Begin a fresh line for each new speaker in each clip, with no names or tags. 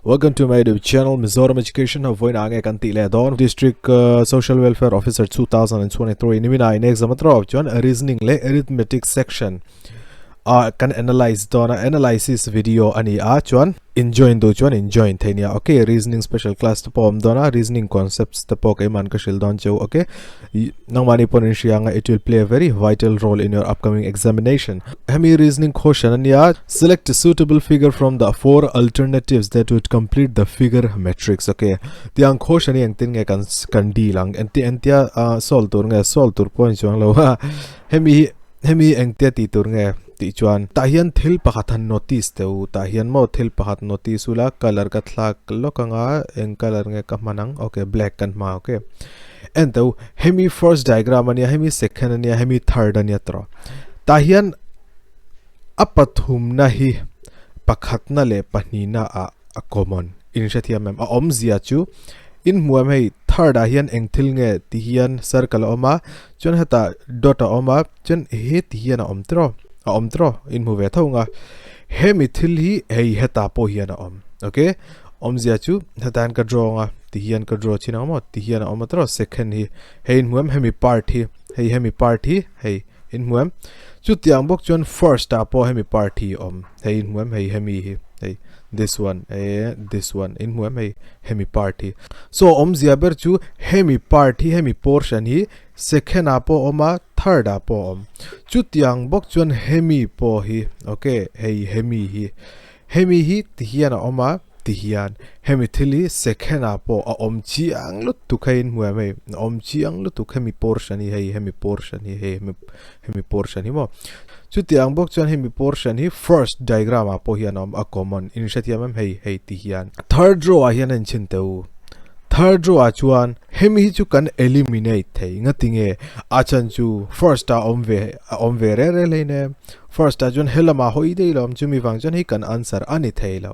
Welcome to my YouTube channel Mizoram Education Hub voin ange kan ti le don District uh, Social Welfare Officer 2023 nimina in exam atro chuan reasoning le arithmetic section a kan analyze don a analysis video ani a chuan in join du chuan in join thei nia okay reasoning special class te pawh awm dawn a reasoning concepts te pawh keiman ka hrilh dawn cheu okay nangmahni pawn in hria anga it will play a very vital role in your upcoming examination hemi reasoning question ania select a suitable figure from the four alternatives that would complete the figure matrix okay tiang question hi engtin nge kan kan deal ang enti entia solve tur nge solve tur pawh in chuang lo a hemi hi Hemi engtia tih tur nge tih chuan tah hian thil pakhat han notice teh u, tah hian maw thil pakhat notice ula colour ka thlak lawk anga eng colour nge ka hman ang okay black kan hma okay en teh u hemi first diagram ania hemi second ania hemi third ania tawh tah hian a pathumna hi pakhatna leh pahnihna ah a common in hrethiam em a awmzia chu in hmuh em hei third ah hian eng thil nge ti hian circle a awm a chuan hetah dot a awm a chuan he ti hian a awm tiraw a awm tiraw in hmu ve tho ang a hemi thil hi hei hetah pawh hian a awm okay awmzia chu hetah hian ka draw ang a ti hian ka draw chin ang maw ti hian a awm a tiraw second hi hei in hmu em hemi part hi hei hemi part hi hei in hmu em chutiang bawk chuan first ah pawh hemi part hi awm hei in hmu em hei hemi hi hei this one eh this one in hmu em hei hemi part hi so awmzia ber chu hemi part hi hemi portion hi second ah pawh awm a third ah pawh awm chutiang bawk chuan hemi pawh hi okay hei hemi hi Hemi hi ti hian a awm a, ti hian hemi thil hi second ah pawh a awm chiang lutuk hei in hmu em hei a awm chiang lutuk hemi portion hi hei hemi portion hi hei hemi hemi portion hi maw chutiang bawk chuan hemi portion hi first diagram ah pawh hian a awm a common in hrethiam em hei hei ti hian third row ah hian a inchhin teh u third row ah chuan hemi hi chu kan eliminate thei ngatinge a chhan chu first ah awm ve a awm ve reng reng hlein em First ah chuan helamah hawi daih lo chumi vang chuan hei kan answer a ni thei lo.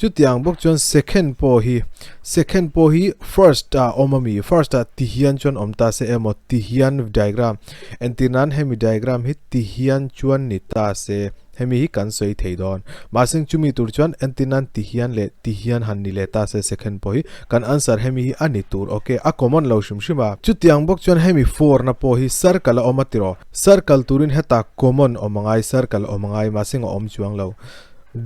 Chutiang bawk chuan second pawh hi second pawh hi first ah awm ami first ah ti hian chuan awm ta se emaw ti hian diagram entir nan hemi diagram hi ti hian chuan ni ta se hemi hi kan sawi thei dawn. Mahse chumi tur chuan entir nan ti hian leh ti hian han ni leh ta se second pawh hi Kan answer hemi hi a ni tur ok, a common lo hrim hrim a. Chutiang bawk chuan hemi four na pawh hi circle a awm a tiraw? Circle turin heta common awm a ngai, circle awm a ngai mahse a awm chuang lo.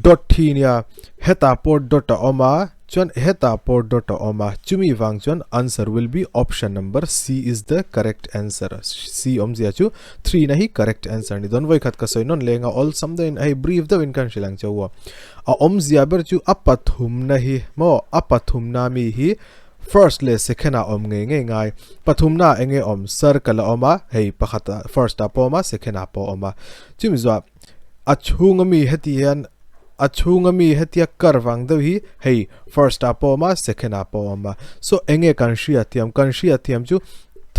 Dot hi nia, hetah pawh dot a awm a, chuan hetah pawh dot a awm a, chumi vang chuan answer will be option number C is the correct answer. C awmzia chu 3 na hi correct answer ni dawn. Vawikhat ka sawi nawn leng a, awlsam deuhin hei brief deuhin kan hrilh ang che u a. A awmzia ber chu a pathumna hi maw a pathumna mi hi first leh second ah awm ngei ngei ngai. Pathumna ah enge awm circle a awm a hei pakhat ah first ah pawh awm a second ah pawh awm a. Chumi zuah a chhunga mi heti hian a chhunga mi hetia curve ang deuh hi hei first ah pawh awm a second ah pawh awm a. So enge kan hriatthiam kan hriatthiam chu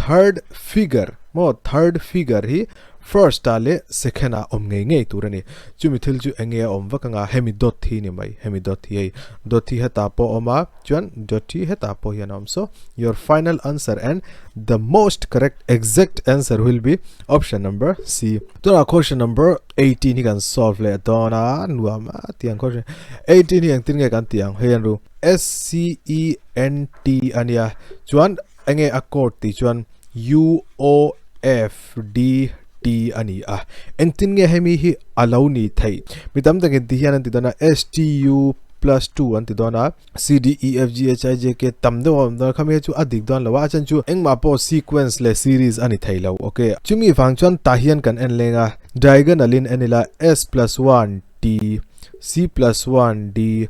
third figure maw third figure hi First ah leh second ah awm ngei ngei tur a ni. Chumi thil chu enge a awm vak anga hemi dot hi ni mai. Hemi dot hi hei dot hi hetah pawh a awm a, chuan dot hi hetah pawh hian a awm. So your final answer and the most correct exact answer will be option number C. Tunah question number 18 hi kan solve leh dawn a, nuam a tiang question 18 hi engtin nge kan tih ang hei an ru S C E N T ania chuan enge a code tih chuan U O F D T a ni a. Engtin nge hemi hi a lo ni theih? Mi tam takin ti hian an ti dawn a, S T U plus 2 an ti dawn a, C D E F G H I J K tam deuh a awm dawn a, khami hi chu a dik dawn lo a, a chhan chu engmah pawh sequence leh series a ni thei lo, ok. Chumi vang chuan tah hian kan en leng a, diagonal in en ila S plus 1 T, C plus 1 D,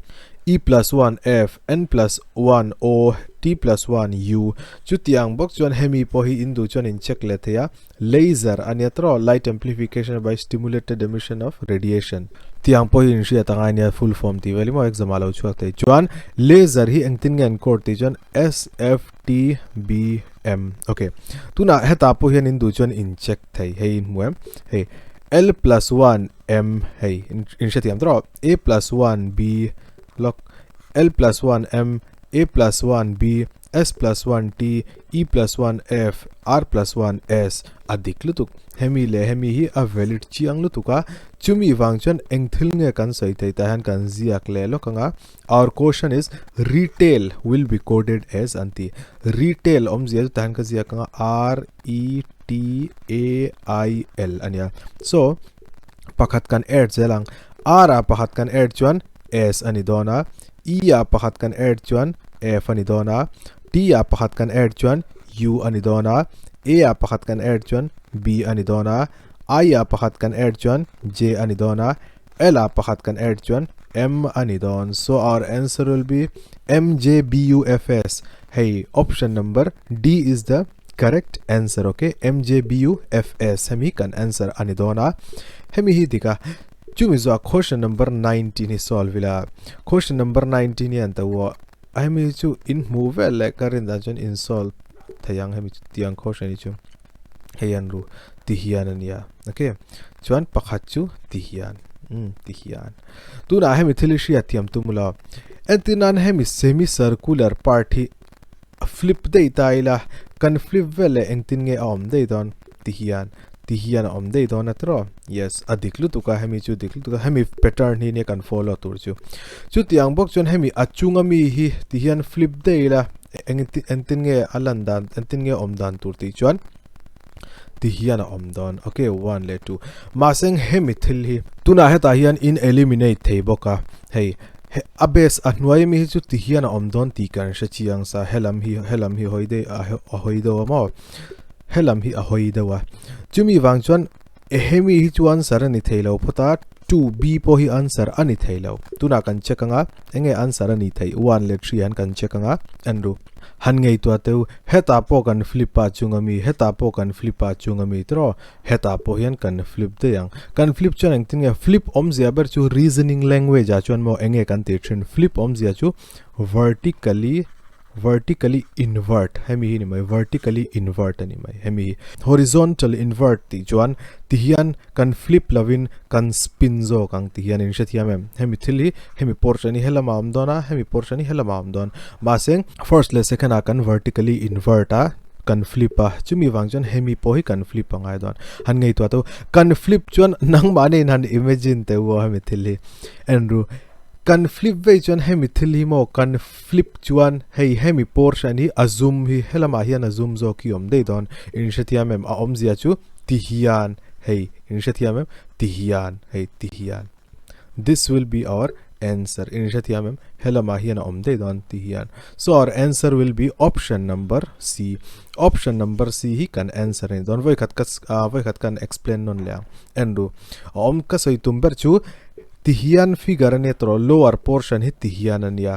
E plus 1 F, N plus 1 O, T plus 1 U. Chutiang bawk chuan hemi pawh hi in duh chuan in check leh thei a, laser a nia tawh, light amplification by stimulated emission of radiation. Tiang pawh hi in hriat angai nia full form tih vel hi maw exam ah lo chhuak thei. Chuan laser hi engtin nge an code tih chuan S F T B M. Ok, tunah hetah pawh hian in duh chuan in check thei hei in hmu em hei L plus 1 M hei in hrethiam tawh A plus 1 B lok L plus 1 M A plus 1 B S plus 1 T, E plus 1 F, R plus 1 S a dik lutuk. Hemi leh hemi hi a valid chiang lutuk a, chumi vang chuan eng thil nge kan sawi thei tah hian kan ziak leh lawk ang a. Our question is retail will be coded as an ti. Retail awmzia chu tah hian ka ziak ang a, R E T A I L a nia. So pakhat kan add zel ang. R ah pakhat kan add chuan S a ni dawn a, E ah pakhat kan add chuan F a ni dawn a, T ah pakhat kan add chuan U a ni dawn a, A ah pakhat kan add chuan B a ni dawn a, I ah pakhat kan add chuan J a ni dawn a, L ah pakhat kan add chuan M a ni dawn. So our answer will be M J B U F S. Hei option number D is the correct answer okay M J B U F S hemi kan answer a ni dawn a hemi hi dik a chumi zawh question number 19 hi solve ila question number 19 hi an ta wa hemi chu in hmu vel leh ka rin dan chuan in solve thei ang hemi chu tiang question hi chu hei an ru ti hian ania okay chuan pakhat chu ti hian um ti hian tunah hemi thil hi hriat thiam tum ula entir nan hemi semi circular part hi a flip daih ta ila kan flip vel leh engtin nge a awm daih dawn ti hian ti hian a awm daih dawn a tiraw yes a dik lutuk a hemi chu dik lutuk a hemi pattern hi nia kan follow tur chu chutiang bawk chuan hemi a chunga mi hi ti hian flip daih ila engtin engtin nge a lan dan engtin nge a awm dan tur tih chuan ti hian a awm dawn okay one leh two mahse hemi thil hi tunah hetah hian in eliminate thei bawk a hei a base a hnuai ami hi chu ti hian a awm dawn tih kan hre chiang sa helam hi helam hi hawi deuh a hawi deuh a maw helam hi a hawi deuh a chumi vang chuan hemi hi chu answer a ni thei lo phawt a 2b pawh hi answer a ni thei lo tunah kan check anga enge answer a ni thei 1 leh 3 han kan check anga en ru han ngei tua teu hetah pawh kan flip a chung ami hetah pawh kan flip a chung ami tiraw hetah pawh hian kan flip daih ang kan flip chuan engtin nge flip awmzia ber chu reasoning language ah chuan maw enge kan tih thin flip awmzia chu vertically vertically invert hemi hi ni mai vertically invert a ni mai hemi hi horizontal invert tih chuan ti hian kan flip lovin kan spin zawk ang ti hian in hrethiam em hemi thil hi hemi portion hi helama awm dawn a hemi portion hi helama awm dawn mahse first leh second ah kan vertically invert a kan flip a chumi vang chuan hemi pawh hi kan flip a ngai dawn han ngaihtuah tawh kan flip chuan nangmahni in han imagine teh u a hemi thil hi en ru kan flip vei chuan hemi thil hi maw kan flip chuan hei hemi portion hi a zum hi helamah hian a zum zawk hi awm daih dawn in hrethiam em a awmzia chu ti hian hei in hrethiam em ti hian hei ti hian this will be our answer in hrethiam em helamah hian a awm daih dawn ti hian so our answer will be option number C option number C hi kan answer ani dawn voi khat ka voi khat kan explain non leh ang en ru a awm ka sawi tum ber chu ti hian figure ania tawh lower portion hi ti hian ania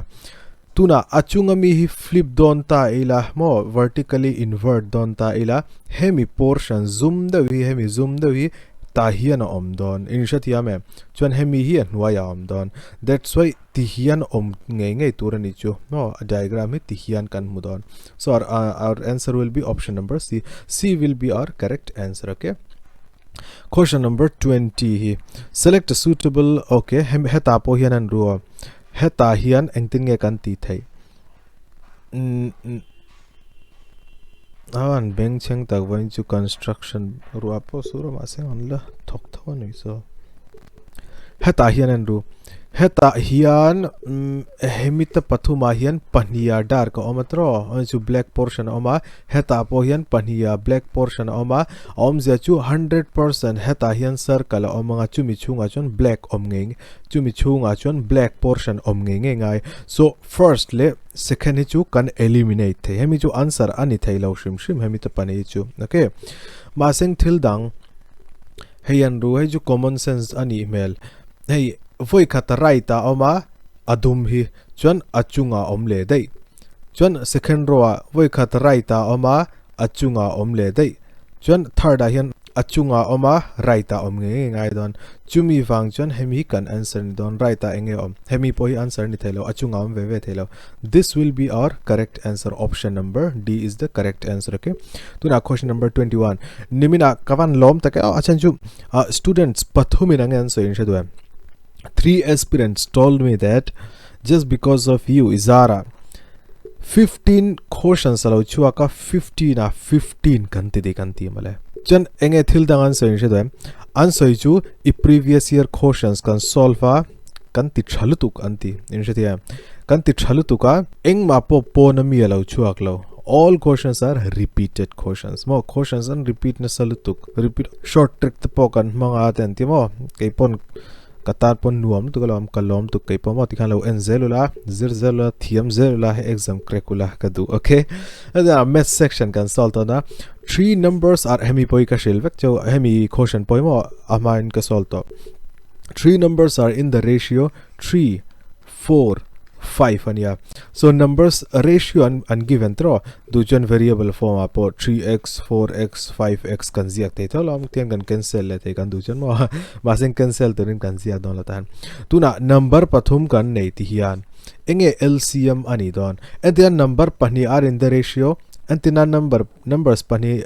tuna a chunga mi hi flip dawn ta ila maw vertically invert dawn ta ila hemi portion zoom deuh hi hemi zoom deuh hi tah hian a awm dawn in hrethiam em chuan hemi hi a hnuaiah a awm dawn that's why ti hian awm ngei ngei tur a ni chu maw a diagram hi ti hian kan hmu dawn so our, uh, our answer will be option number C C will be our correct answer okay question number 20 hi select a suitable okay heta pawh hian an ru a heta hian engtin nge kan ti thei an bengchheng tak vawiin chu construction ruah pawh sur a mahse an la thawk tho a ni so hetah hian an ru hetah hian hemi te pathumah hian pahniha dark a awm a tiraw ani chu black portion a awm a hetah pawh hian pahniha black portion a awm a a awmzia chu 100% hetah hian circle a awm ang a chumi chhungah chuan black awm ngei chumi chhungah chuan black portion awm ngei ngei ngai so first leh second hi chu kan eliminate thei hemi chu answer a ni thei lo hrim hrim hemi te pahnih hi chu okay mahse thil dang hei an ru hei chu common sense a nih hmel hei vawi khat right ah a awm a a dum hi chuan a chungah a awm leh daih chuan second row ah vawi khat right ah a awm a a chungah a awm leh daih chuan third ah hian a chungah a awm a right ah a awm ngei ngei ngai dawn chumi vang chuan hemi hi kan answer ni dawn right ah enge awm hemi pawh hi answer ni thei lo a chungah a awm ve ve thei lo this will be our correct answer option number D is the correct answer okay tunah question number 21 niminah ka van lawm tak e a chhan chu students pathumin ang an sawi in hre duh em three aspirants told me that just because of you izara 15 questions alo chhuak a 15 ah 15 kan ti dik an ti mawle. Chuan enge thil dang an sawi in hre duh em? An sawi chu i previous year questions kan solve a kan ti tha lutuk an ti in hre thei em? Kan ti tha lutuk a engmah pawh pawn ami alo chhuak lo all questions are repeated questions maw questions an repeat nasa lutuk repeat short trick te pawh kan hmang a te an ti maw keipawn Ka tan pawn nuam lutuk alawm, ka lawm tuk kei pawh maw tikhan lo en zel ula, zir zel ula, thiam zel ula, hei exam crack ula ka duh ok. Hetiang ah maths section kan solve dawn a, three numbers are hemi pawh hi ka hrilh vek cheu, hemi question pawh hi maw a hmain ka solve tawh. Three numbers are in the ratio three, 4, 5 ania. So numbers ratio an an given tro du chuan variable form ah pawh 3x 4x 5x kan ziak thei tho lo tian kan cancel leh thei kan duh chuan maw mahse cancel turin kan ziak dawn lo tan tuna number pathum kan nei ti hian enge LCM ani dawn entirna number pahnih are in the ratio entirna number Numbers pahnih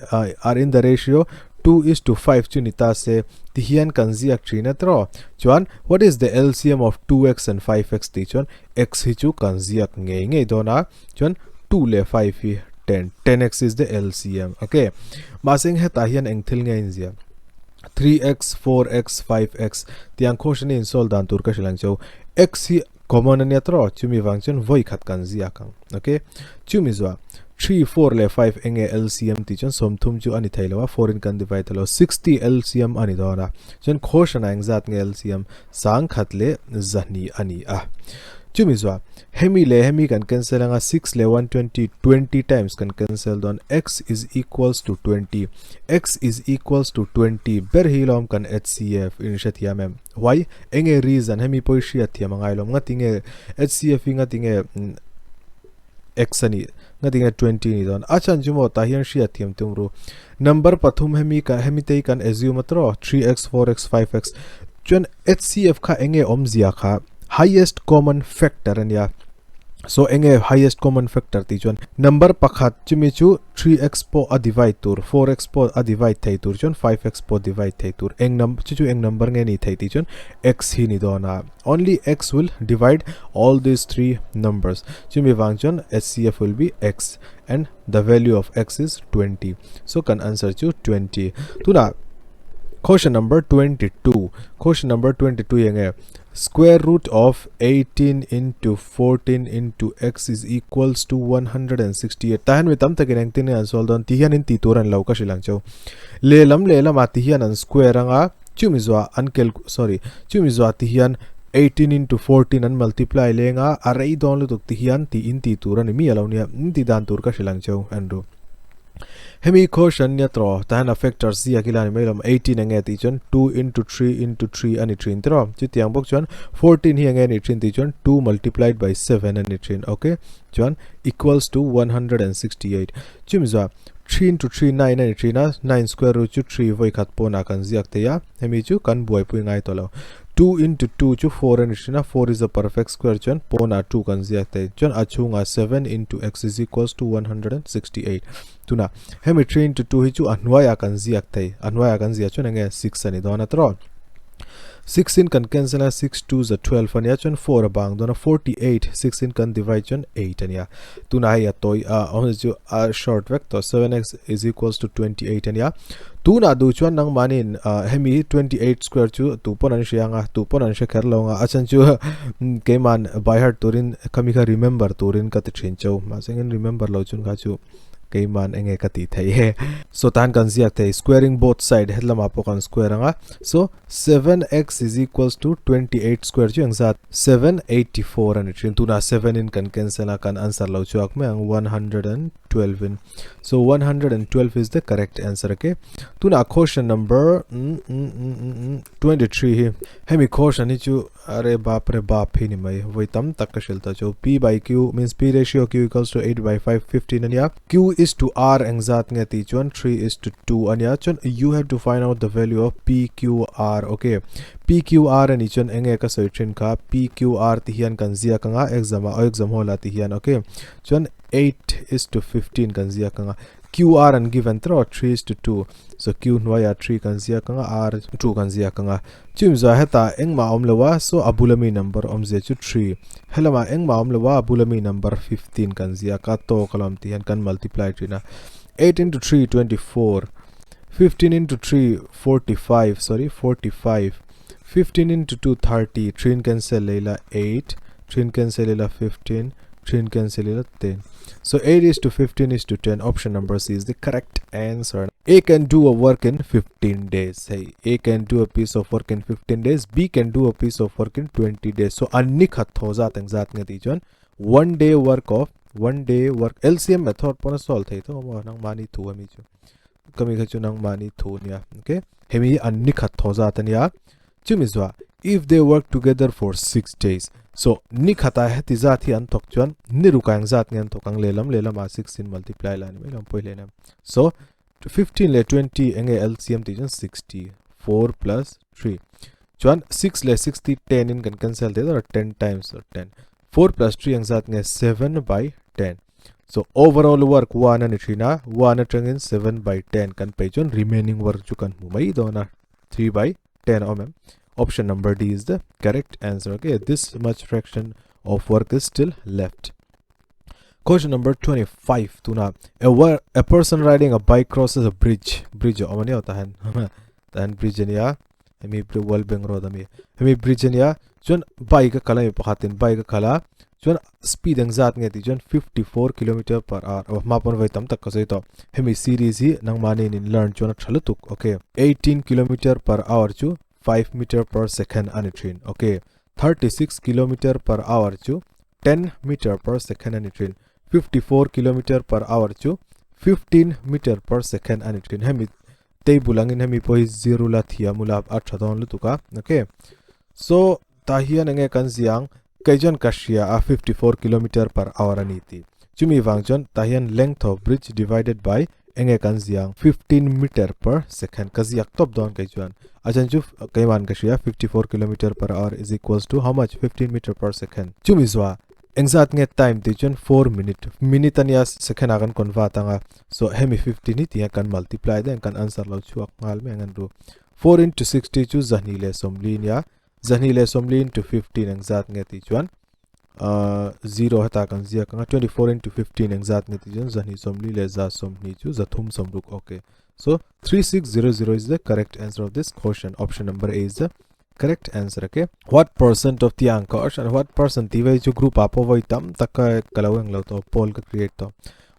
are in the ratio 2 is to 5 chu ni ta se ti hian kan ziak thin a tiraw. Chuan what is the LCM of 2x and 5x tih chuan x hi chu kan ziak ngei ngei dawn a, chuan 2 leh 5 hi 10, 10x is the LCM ok. Mahse hetah hian eng thil nge a inziak 3x, 4x, 5x tiang question hi insolve dan tur ka hrilh ang cheu. X hi common ania tiraw chumi vang chuan vawi khat kan ziak ang ok chumi zuah 3 4 leh 5 enge LCM tih chuan 30 chu ani thei lo a 4 in kan divide thei lo 60 LCM ani dawn a chuan quotient ah engzat nge LCM sangkhat leh zahnih ani a chumi zuah hemi leh hemi kan cancel anga 6 leh 120 20 times kan cancel dawn x is equals to 20 x is equals to 20 ber hi lawm kan HCF in hrethiam em Why? Enge reason? Hemi pawh i hriat thiam a ngai lo. Ngati nge HCF hi ngati nge x ani ngati nge 20 ni dawn. A chhan chu maw tah hian hriat thiam tum ru. Number pathum hemi ka hemi te hi kan assume a tawh 3x 4x 5x chuan HCF kha enge awmzia kha highest common factor ania. So enge highest common factor tih chuan number pakhat chumi chu 3x pawh a divide tur 4x pawh a divide thei tur chuan 5x pawh divide thei tur eng num chu chu eng number nge ni thei tih chuan x hi ni dawn a only x will divide all these three numbers chumi vang chuan HCF will be x and the value of x is 20 so kan answer chu 20 tuna question number 22 question number 22 enge Square root of 18 into 14 into x is equals to 168. Tah hian mi tam takin engtin nge an sual dawn ti hian in tih tur an lo ka hrilh ang cheu. Lehlam lehlamah ti hian an square anga chumi zuah an kel sorry chumi zuah ti hian 18 into 14 an multiply leng a a rei dawn lutuk ti hian tih in tih tur a ni mi alo nia in tih dan tur ka hrilh ang cheu Andrew. Hemi quotient nia tawh tah hian a factors ziak ila ni mai lo 18 enge tih chuan 2 into 3 into 3 a ni thin tiraw chutiang bawk chuan 14 hi enge ni thin tih chuan 2 multiplied by 7 a ni thin okay chuan equals to 168 chumi zuah 3 into 3 9 a ni thin a 9 square root chu 3 vawi khat pawnah kan ziak thei a hemi chu kan buaipui ngai tawh lo 2 into 2 chu 4 a ni thin a 4 is a perfect square chuan pawnah 2 kan ziak thei chuan a chhungah 7 into x is equals to 168 tuna hemi 3 into 2 hi chu a hnuaiah kan ziak thei a hnuaiah kan ziah chuan enge 6 a ni dawn a tawh 6 in kan cancel a 6 2 za 12 ania chuan 4 a bang dawn a 48 6 in kan divide chuan 8 ania tuna hei a tawi a awmzia chu a short vek tawh 7x is equals to 28 ania tuna duh chuan nangmanin hemi 28 square chu tu pawn an hria anga tu pawn an hre kher lo anga a chhan chu keiman by heart turin khami kha remember turin ka ti thin cheu mahse engin remember lo chun kha chu keiman enge ka tih theih he so tan kan ziak thei squaring both side het lamah pawh kan square anga so 7x is equals to 28 square chu engzat 784 ani thin tuna 7 in kan cancel a kan answer lo chuak mai ang 112 in so 112 is the correct answer okay tuna question number mm, mm, mm, mm, mm, 23 hi hemi question hi chu Are bap re bap hi ni mai vawi tam tak ka hrilh ta chu P by Q means P ratio Q equals to 8 by 5 15 ania Q is to R engzat nge tih chuan 3 is to 2 ania chuan you have to find out the value of P Q R okay P Q R ani chuan enge ka sawi thin kha P Q R ti hian kan ziak anga exam ah exam hall ah ti hian okay chuan 8 is to 15 kan ziak anga. QR an given tro 3 is to 2. So Q hnuaia 3 kan ziak anga R 2 kan ziak anga. Chumi zawh hetah engmah a awm lo a, so a bula mi number awmzia chu 3. Helamah engmah a awm lo a, a bula mi number 15 kan ziak a, tawk alawm tih hian kan multiply thin a. 8 into 3 24, 15 into 3 45, sorry 45, 15 into 2 30, 3 in cancel leila 8, 3 in cancel leila 15, 3 in cancel leila 10. So 8 is to 15 is to 10. Option number C is the correct answer. A can do a work in 15 days. Hey, A can do a piece of work in 15 days. B can do a piece of work in 20 days. So an ni khat tho zat ang zat nge ti chuan one day work of one day work LCM method pawh na solve thei tho maw nang mahni thu ami chu kami kha chu nang mahni thu nia okay hemi an ni khat tho zat ania chumi zua if they work together for 6 days so ni khata heti zat hi an thawk chuan ni rukang zat nge an thawk ang lehlam lehlam ah 6 in multiply la ni mai lam pawi hle so 15 leh 20 enge LCM tih chuan 60 4 plus 3 chuan 6 leh 60 10 in kan cancel thei dawr 10 times or 10 4 plus 3 ang zat nge 7 by 10 so overall work 1 ani thina 1 atangin 7 by 10 kan pei chuan remaining work chu kan hmu mai dawn a 3 by 10 awm em option number D is the correct answer. Okay, this much fraction of work is still left. Question number 25 tuna a, a person riding a bike crosses a bridge. Bridge awm ania tahan tahan bridge ania hemi World Bank Road ami hemi bridge ania chuan bike a kal ami pakhatin bike a kal a chuan speed ang zat nge tih chuan 54 kilometer per hour aw hma pawn vawi tam tak ka sawi tawh hemi series hi nangmahni in learn chuan a tha lutuk okay 18 kilometer per hour chu 5 meter per second ani thin okay 36 kilometer per hour chu 10 meter per second ani thin 54 kilometer per hour chu 15 meter per second ani thin hemi table angin hemi pawh hi zero la thiam ula a tha dawn lutuk a okay so tah hian enge kan ziang kei chuan ka hria a 54 kilometer per hour ani tih chumi vang chuan tah hian length of bridge divided by enge kan ziang 15 meter per second ka ziak tawp dawn kei chuan a chan chu keiman ka hria 54 kilometer per hour is equals to how much 15 meter per second chumi zuwa Engzat nge time tih chuan 4 minute, minute ania second ah kan convert anga so hemi 15 hi tihian kan multiply daih ang kan answer lo chhuak nghal mai ang an ru. 4 into 60 chu 240 ania 240 into 15 engzat nge tih chuan 0 heta kan ziak anga 24 into 15 engzat nge tih chuan 240 leh 120 chu 360 okay. So 3600 is the correct answer of this question. Option number A is the correct answer okay what percent of the anchors and what percent ti vei chu group a pawh vawi tam tak ka ka lo eng lo tawh poll ka create tawh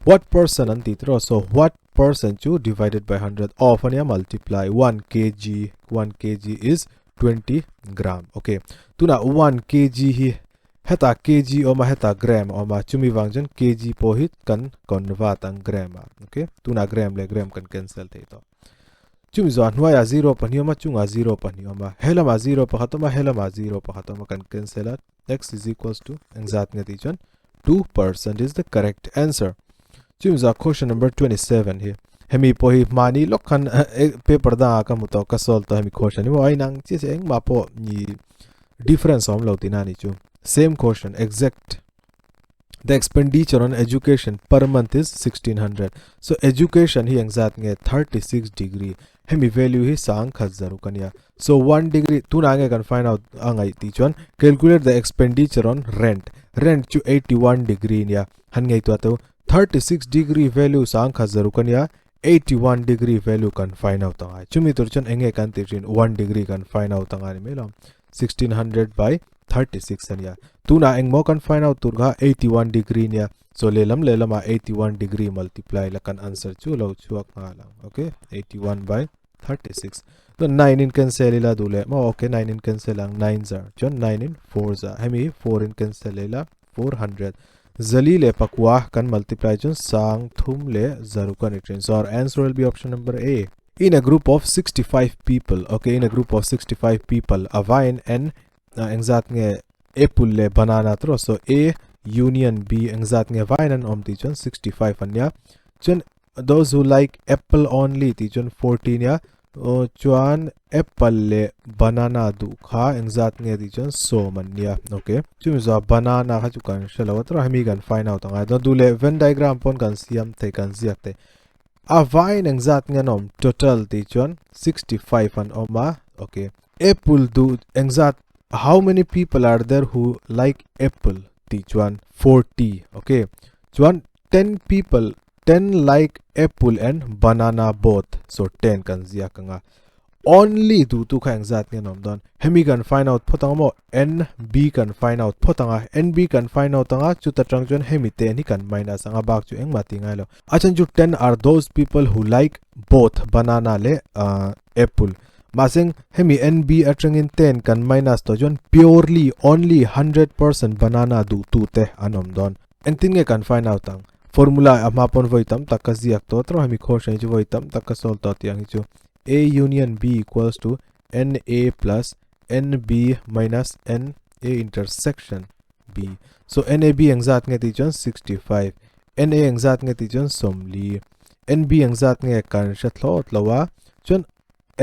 what percent an ti tawh so what percent chu divided by 100 of ania multiply 1 kg 1 kg is 20 gram okay tuna 1 kg hi heta kg awm a heta gram awm a chumi vang chuan kg pawh hi kan convert ang gram ah okay tuna gram leh gram kan cancel thei tawh Chumi zawh hnuaiah zero pahnih awm a, chungah zero pahnih awm a, he lamah zero pakhat awm a, he lamah zero pakhat awm a, kan cancel a, x is equals to engzat nge tih chuan 2% is the correct answer. Chumi zawh question number 27 hi hemi pawh hi hmani lawk khan paper dangah ka hmu tawh ka solve tawh hemi question hi maw a inang chiah chiah engmah pawh ni difference a awm lo tihna a nih chu same question exact The expenditure on education per month is 1600. So education hi engzat nge 36 degree. Hemi value hi sang khat zaruk ania. So 1 degree tuna nge kan find out angai ti chuan calculate the expenditure on rent. Rent chu 81 degree nia. Han ngei tu atu 36 degree value sang khat zaruk ania. 81 degree value kan find out angai. Chumi tur chuan enge kan ti thin 1 degree kan find out angai ni mai lo. 1600 by 36 ania tuna engmaw kan find out tur kha 81 degree nia so lehlam lehlamah 81 degree multiply la kan answer chu lo chhuak nghal ang okay 81 by 36 to 9 in cancel ila du leh maw okay 9 in cancel ang 9 zar chuan 9 in 4 za hemi 4 in cancel ila 400 zali leh pakua kan multiply chuan sang thum leh zaruk ani thin so our answer will be option number A. In a group of 65 people okay in a group of 65 people a vine and engzat nge apple leh banana tro so A union B engzat nge vine an awm tih chuan 65 ania chuan those who like apple only tih chuan 40 ania chuan apple leh banana duh kha engzat nge tih chuan sawm an nia okay chumi zawh banana kha chu kan hre lo a tro hemi kan find out angai dawn duh leh Venn diagram pawn kan siam thei kan ziak thei. A vaiin engzat nge an awm total tih chuan 65 an awm a okay. Apple duh engzat how many people are there who like apple tih chuan 40 okay. Chuan 10 people 10 like apple and banana both so 10 kan ziak anga Only duhtu kha engzat nge an awm dawn? Hemi kan find out phawt ang maw? NB kan find out phawt ang a, NB kan find out ang a, chuta tang chuan hemi te hi kan minus ang a, bak chu engmah tih ngai lo. A chhan chu 10 are those people who like both banana leh apple. Mahse hemi NB atangin 10 kan minus tawh chuan purely only 100% banana duhtu te an awm dawn. Engtin nge kan find out ang? Formula a hma pawn vawi tam tak ka ziak tawh tawh hemi khawl hran hi chu vawi tam tak ka solve tawh tih ang hi chu. A union B equals to NA plus NB minus NA intersection B. So NAB engzat nge tih chuan 65. NA engzat nge tih chuan 40. NB engzat nge kan hre thlawt lo a. Chuan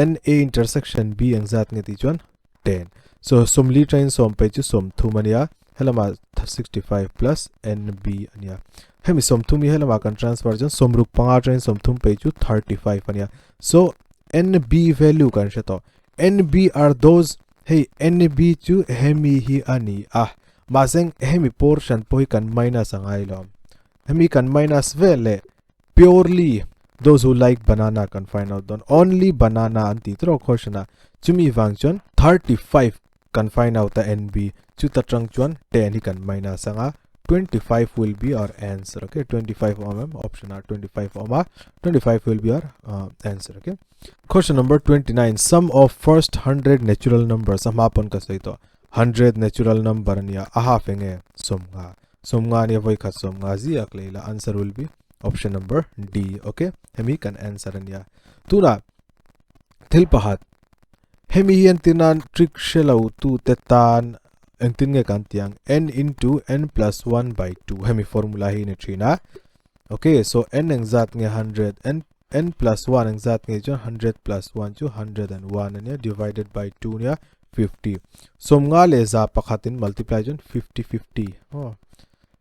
NA intersection B engzat nge tih chuan 10. So 40 train 10 pe chu 30 ania. Helama 65 plus NB ania. Hemi 30 hi helama kan transfer chuan 65 train 30 pe chu 35 ania. So NB value kan hre tawh. NB are those hei NB chu hemi hi ani a. Mahse hemi portion pawh hi kan minus angai lo. Hemi kan minus vel leh purely those who like banana kan find out dawn. Only banana an ti tawh question a. Chumi vang chuan 35 kan find out a NB chuta tang chuan 10 hi kan minus anga 25 will be our answer. Okay, 25 mm option R 25 oma 25 will be our answer. Okay, question number 29, sum of first 100 natural numbers. Ama pon ka sei to 100 natural number ania a half enge somnga somnga ania voi khat somnga ziak leila answer will be option number D. Okay, hemi kan answer ania tuna thil pahat hemi hian tinan trick hrelo tu te tan engtin nge kan tiang n into n plus 1 by 2 hemi formula hi ni thina. Okay, so n engzat nge 100 n n plus 1 engzat nge chuan 100 plus 1 chu 101 ania divided by 2 nia 50 somnga le za pakhatin multiply chuan 50 50 oh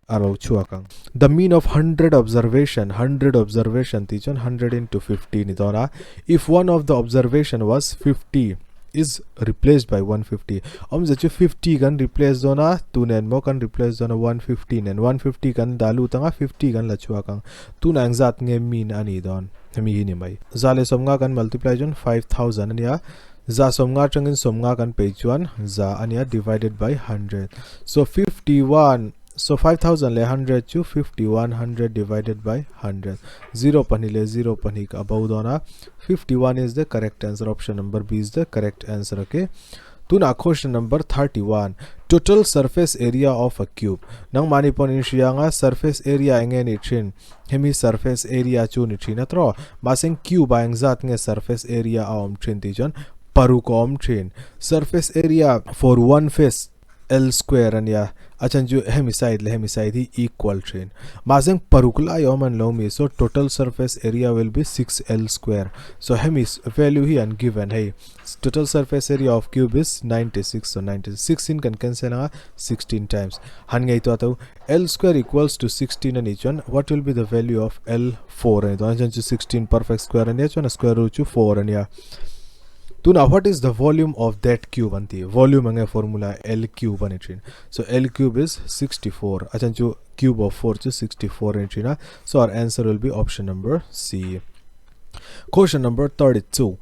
aro chuak ang. The mean of 100 observation 100 observation ti chuan 100 into 50 ni dona. If one of the observation was 50 is replaced by 150 om ze chu 50 kan replace dona tunen mo kan replace dona 150 nen 150 kan dalu tanga 50 kan la chuak ang tuna engzat nge mean ani don hemi hi ni mai zale somnga kan multiply chuan 5000 ania za somnga tangin somnga kan pe chuan za ania divided by 100 so 51 so 5000 le 100 chu 5100 divided by 100 0 pani le 0 pani ka above dona 51 is the correct answer. Option number B is the correct answer. Okay, tuna question number 31, total surface area of a cube. Nang mani pon in shianga surface area enge ni thin hemi surface area chu ni thina tro maseng cube a engzat nge surface area a om thin ti chuan paruk om thin surface area for one face L square ania achan chu hemi side le hemi side hi equal thin maseng paruk lai om an lo mi so total surface area will be 6L square. So hemi value hi an given hey total surface area of cube is 96 so 96 in kan cancel anga 16 times han ngai to to L square equals to 16 ani chuan what will be the value of L 4 ani to achan chu 16 perfect square ania chuan square root chu 4 ania. Tuna what is the volume of that cube anti volume ange formula L cube ani thin so L cube is 64 achan chu cube of 4 chu 64 ani thina so our answer will be option number C. Question number 32,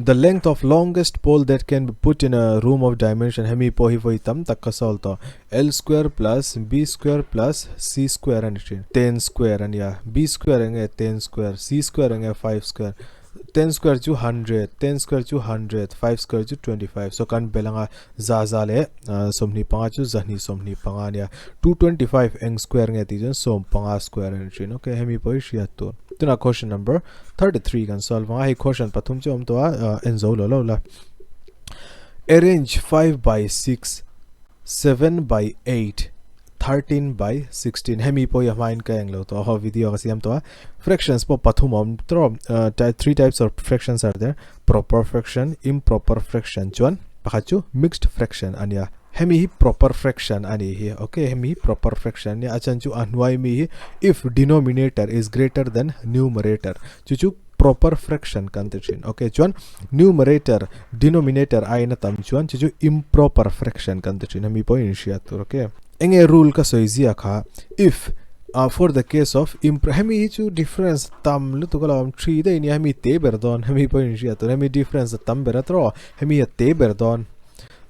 the length of longest pole that can be put in a room of dimension hemi po hi voi tam tak ka solve to L square plus B square plus C square ani thin 10 square ania B square ange 10 square C square ange 5 square 10 square chu 100 10 square chu 100 5 square chu 25 so kan belanga za za le somni panga chu zahni somni panga ania 225 eng square nge ti chen som panga square ani thin. Okay, hemi poi hria tur tuna question number 33 kan solve anga hei question pathum chu om to a enzo lo lo la arrange 5 by 6 7 by 8 13 by 16 hemi po ya main ka englo to ho video ka siam to fractions po pathum om tro three types of fractions are there, proper fraction, improper fraction chuan pakhat chu mixed fraction ania. Hemi hi proper fraction a nih hi. Okay, hemi hi proper fraction a nia. A chhan chu a hnuai mi hi if denominator is greater than numerator chu chu proper fraction kan ti thin. Okay, chuan numerator denominator aiin a tam chuan chu chu improper fraction kan ti thin. Hemi pawh in hriat tur. Okay. Enge rule ka sawi zia kha if ah for the case of impro hemi hi chu difference tam lutuk a lo awm three daih nia hemi te ber dawn hemi pawh in hriat tur hemi difference a tam ber a tawh hemi a te ber dawn.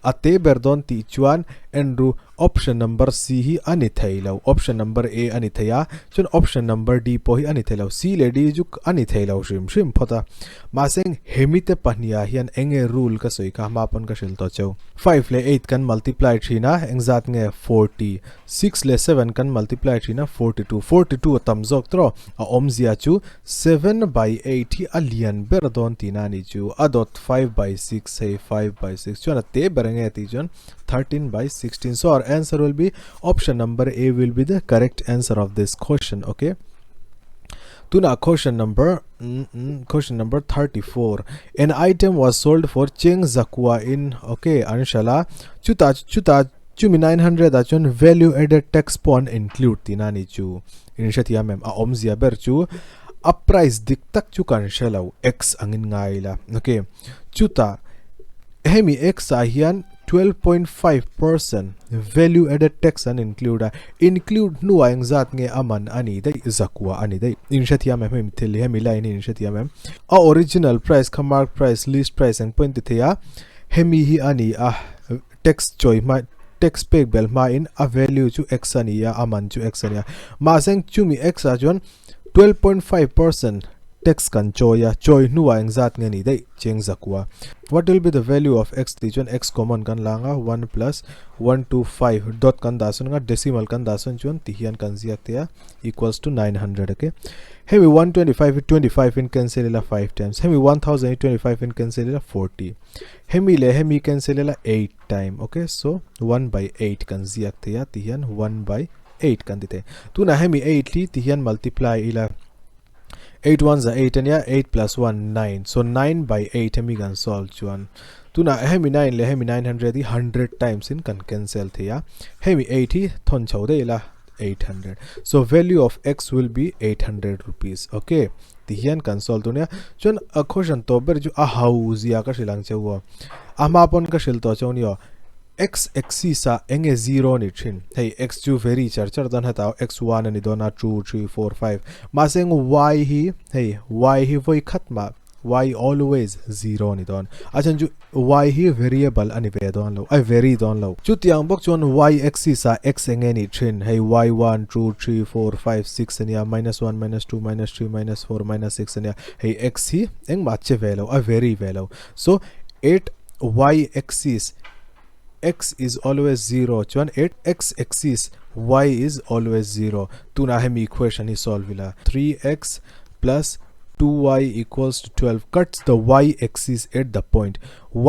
A te ber dawn tih chuan Andrew option number C hi a ni thei lo, option number A a ni thei a, chuan option number D pawh hi a ni thei lo. C leh D chu a ni thei lo hrim hrim phawt a. Mahse hemi te pahniha hian eng nge rule ka sawi kha hma pawn ka hrilh tawh cheu. Five leh eight kan multiply thin a, engzat nge 40. Six leh seven kan multiply thin a, 42. 42 a tam zawk tawh, a awmzia chu Seven by eight hi a lian ber dawn tihna a nih chu. A dawt five by six hei five by six chuan a te ber enge tih chuan 13 by 16. So our answer will be option number A will be the correct answer of this question. Okay. Tuna question number question number 34. An item was sold for cheng zakua in okay anshala chuta chuta chumi 900 a chuan value added tax pawh an include tihna a nih chu. In hrethiam em? A awmzia ber chu a price dik tak chu kan hre lo, x angin ngai ila. Ok, chutah hemi x ah hian 12.5% value added tax an include a, include hnuah engzat nge a man a ni daih, zakua a ni daih. In hrethiam em hemi thil hi, hemi line hi in hrethiam em? A original price kha mark price, list price eng pawh in ti thei a, hemi hi a ni a, Tax chawi hma tax pek bel hmain a value chu x a ni a, a man chu x a ni a. Mahse chumi x ah chuan 12.5% tax kan chawi a, chawi hnuah engzat nge ni daih cheng zakua. What will be the value of x tih chuan x common kan la anga 1 plus 125 dot kan dah sawn anga decimal kan dah sawn chuan ti hian kan ziak thei a equals to 900 okay. Hemi 125 hi 25 in cancel ila 5 times hemi 1000 hi 25 in cancel ila 40. Hemi leh hemi cancel ila 8 time ok so 1 by 8 kan ziak thei a ti hian 1 by 8 kan ti thei tunah hemi 8 hi ti hian multiply ila 8 1 za 8 ania 8 plus 1 9 so 9 by 8 hemi kan solve chuan tunah hemi 9 leh hemi 900 hi 100 times in kan cancel thei a hemi 8 hi thawn chho daih ila 800 so value of x will be 800 rupees okay ti hian kan solve tur nia chuan a question tawp ber chu a hau zia ka hrilh ang cheu aw a hma pawn ka hrilh tawh cheu ni aw x axis ah enge zero ni thin hei x chu very char char dawn heta x 1 ani dawn a 2 3 4 5 mahse eng y hi hei y hi vawi khat mah y always zero ni dawn a chhan chu y hi variable a ni ve dawn lo a vary dawn lo chutiang bawk chuan y axis ah x eng nge nih thin hei y 1 2 3 4 5 6 ania minus 1 minus 2 minus 3 minus 4 minus 6 ania hei x hi engmah che ve lo a vary ve lo so at y axis x is always 0 chuan at x axis y is always 0 tunah hemi equation hi solve ila 3x plus 2y equals to 12 cuts the y axis at the point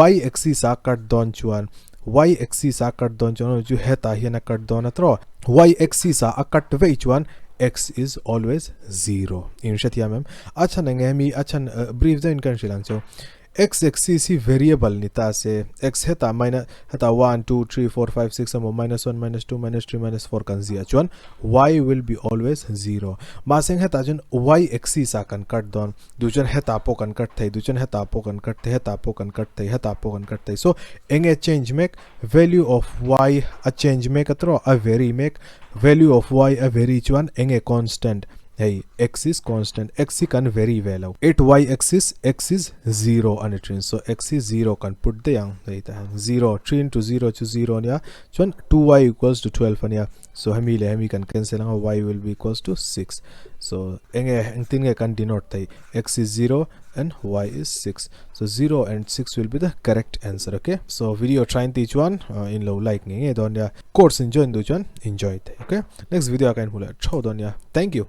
y axis a cut dawn chuan y axis a cut dawn chuan chu hetah hian a cut dawn a tawh y axis a a cut veih chuan x is always 0 in hrethiam em a chhan eng nge hemi a chhan brief deuhin ka inhrilh ang chu X axis hi variable ni ta se, x hetah minus hetah 1, 2, 3, 4, 5, 6 emaw minus 1, minus 2, minus 3, minus 4 kan ziah chuan y will be always 0. Mahse hetah chuan y axis ah kan cut dawn, duh chuan hetah pawh kan cut thei, duh chuan hetah pawh kan cut thei, hetah pawh kan cut thei, hetah pawh kan cut thei. So enge change mek? Value of y a change mek a tawh, a vary mek. Value of y a vary chuan enge constant? Hei x is constant, x hi kan vary ve lo. At y axis, x is 0 a ni thin. So x hi 0 kan put daih ang hei tah hian 0, 3 into 0 chu 0 a nia. Chuan 2y equals to 12 a nia. So hemi leh hemi kan cancel ang a, y will be equals to 6. So enge engtin nge kan denote thei? X is 0 and y is 6. So 0 and 6 will be the correct answer. Okay. So video try in ti chuan in lo like nge nge dawn nia. Course in join duh chuan enjoy thei. Okay. Next video ah ka inhmu leh theuh dawn nia. Thank you.